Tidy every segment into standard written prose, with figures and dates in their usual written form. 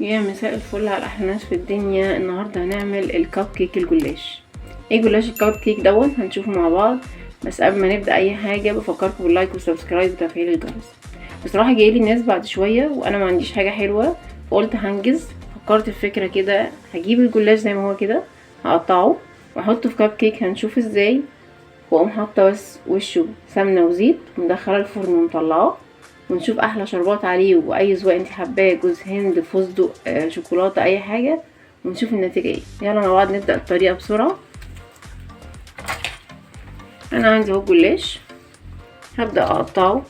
يا مساء الفل على احلى ناس في الدنيا. النهارده هنعمل الكب كيك الجلاش. ايه جلاش الكب كيك دون هنشوفه مع بعض، بس قبل ما نبدا اي حاجة بفكركم بال like وال subscribe وتفعيل الجرس. بصراحة جايلي ناس بعد شوية وانا ما عنديش حاجة حلوة، فقلت هنجز. فكرت في فكرة كده، هجيب الجلاش زي ما هو كده، هقطعه واحطه في كب كيك، هنشوف ازاي، واقوم حاطه بس وشه سمنه وزيت ومدخله الفرن ومطلعاه، ونشوف احلى شربات عليه واي ذوق انت حباه، جوز هند، فستق، شوكولاتة، اي حاجة، ونشوف النتيجة ايه. يلا مع بعض نبدا الطريقة بسرعة. انا عندي اهو جلاش، هبدا اقطعه.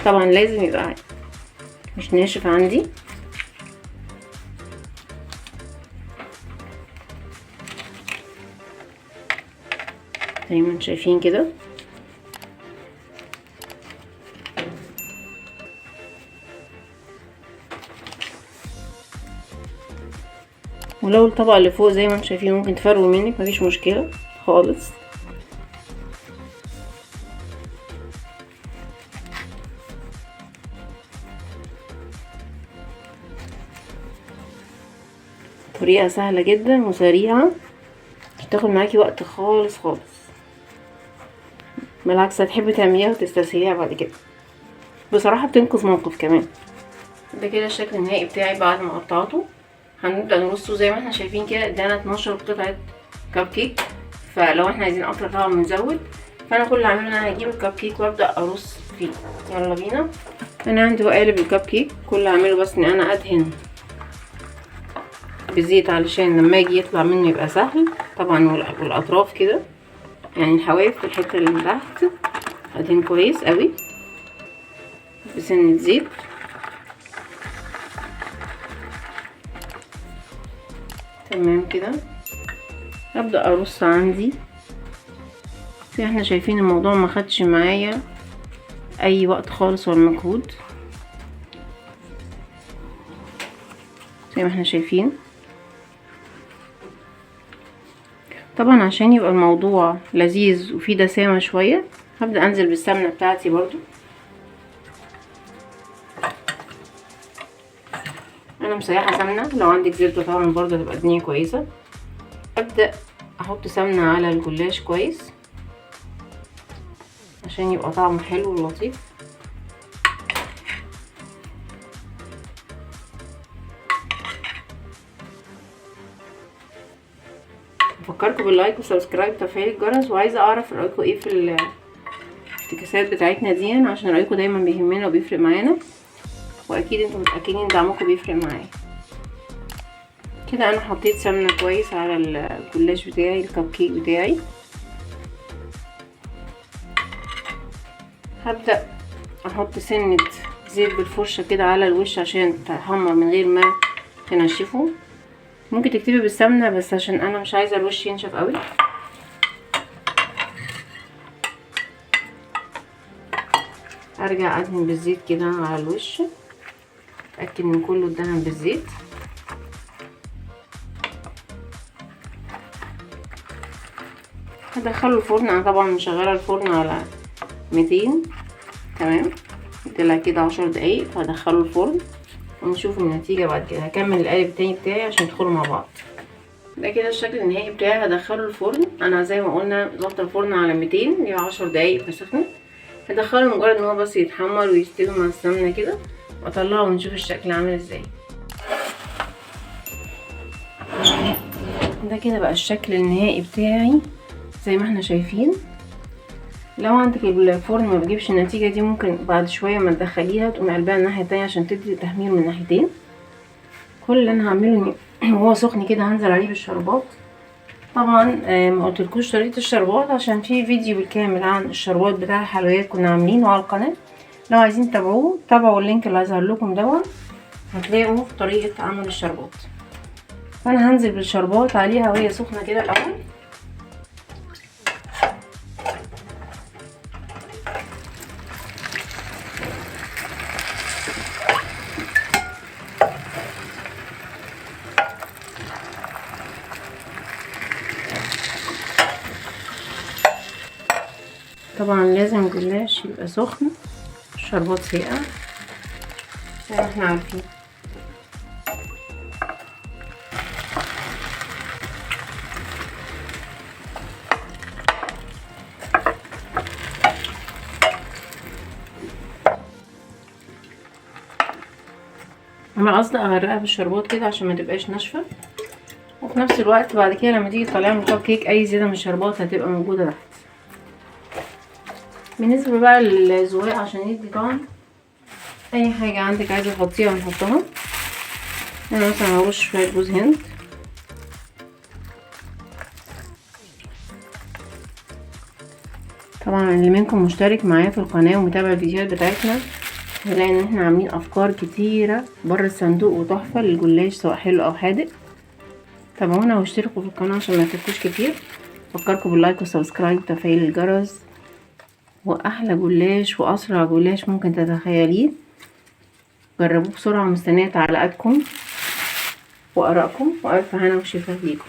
طبعا لازم يبقى مش ناشف عندي. زي ما انتم شايفين كده. ولو الطبقة اللي فوق زي ما انتم شايفين ممكن تفرول منك، مفيش مشكلة خالص. طريقة سهلة جدا وسريعة، مش هتاخد معاكي وقت خالص خالص، بالعكس هتحبي تعمليها وتستسهليها بعد كده. بصراحة بتنقذ موقف كمان. ده كده الشكل النهائي بتاعي بعد ما قطعته. هنبدأ نرصه زي ما احنا شايفين كده. ادانا 12 قطعة كب كيك، فلو احنا عايزين اكتر طبعا بنزود. فانا كل اللي هعمله ان انا هجيب الكب كيك وابدأ ارص فيه. يلا بينا. انا عندي قالب الكب كيك، كل اللي هعمله بس ان انا ادهن بزيت علشان لما اجي يطلع منه يبقى سهل طبعا. والاطراف كده، يعني الحواف الحتة اللي من تحت ادهن كويس قوي بسنة زيت. تمام كده. هبدأ ارص عندي. زي احنا شايفين الموضوع ما خدش معايا اي وقت خالص ولا مجهود، زي ما احنا شايفين. طبعا عشان يبقى الموضوع لذيذ وفيه دسامة شوية، هبدأ انزل بالسمنة بتاعتي برضو. انا مسيحة سمنة، لو عندك زبدة طبعا برضو تبقى الدنيا كويسة. ابدأ احط سمنة على الجلاش كويس عشان يبقى طعمه حلو ولطيف. بفكركم بال like وال subscribe وتفعيل الجرس، وعايزه اعرف رايكم ايه في الافتكاسات بتاعتنا دي، عشان رايكم دايما بيهمنا وبيفرق معانا، واكيد انتم متاكدين دعمكم بيفرق معايا. كده انا حطيت سمنه كويس على الجلاش بتاعي، الكب كيك بتاعي. هبدا احط سنة زيت بالفرشه كده على الوش عشان تحمر من غير ما تنشفه. ممكن تكتبي بالسمنه، بس عشان انا مش عايزه الوش ينشف قوي. ارجع ادهن بالزيت كده على الوش، اتاكد ان كله اتدهن بالزيت. هدخله الفرن. انا طبعا مشغله الفرن على 200، تمام، طلع كده 10 دقايق. فهدخله الفرن ونشوف النتيجة بعد كده. هكمل القالب التاني بتاعي عشان يدخلوا مع بعض. ده كده الشكل النهائي بتاعي. هدخله الفرن. انا زي ما قلنا ظبط الفرن على 200، يبقى 10 دقايق فسخن. هدخله مجرد ان هو بس يتحمر ويستوي مع السمنة كده، واطلعه ونشوف الشكل عامل ازاي. ده كده بقى الشكل النهائي بتاعي زي ما احنا شايفين. لو عندك الفرن ما بيجيبش النتيجة دي، ممكن بعد شوية ما تدخليها تقومي قلبها الناحية التانية عشان تدي تحمير من ناحيتين. كل اللي انا هعمله وهو سخن كده هنزل عليه بالشربات. طبعا ما قلتلكوش طريقه الشربات عشان في فيديو بالكامل عن الشربات بتاع الحلويات كنا عاملينه على القناة. لو عايزين تتابعوه تابعوا ال link اللي هيظهر لكم دون، هتلاقوا طريقه عمل الشربات. فانا هنزل بالشربات عليها وهي سخنة كده الاول. طبعا لازم الجلاش يبقى سخن، الشربات ساقع زي ما احنا عارفين. انا قصدي اغرقها بالشربات كده عشان ما تبقاش ناشفة، وفي نفس الوقت بعد كده لما تيجي تطلعيها من الكب كيك اي زيادة من الشربات هتبقى موجودة تحت. بالنسبة بقى للزواق عشان يدي طعم، اي حاجة عندك عايزه تحطيها نحطها. انا مثلا هرش شوية جوز هند، طبعا اللي منكم مشترك معايا في القناة ومتابع الفيديوهات بتاعتنا هيلاقي ان احنا عاملين افكار كتيرة بره الصندوق وتحفه للجلاش سواء حلو او حادق. تابعونا واشتركوا في القناة عشان ما يفوتكوش كتير. فكركم بال like وال subscribe وتفعيل الجرس. واحلى جلاش واسرع جلاش ممكن تتخيليه، جربوه بسرعة. مستنيه تعليقاتكم وارائكم، والف هنا وشفا ليكم.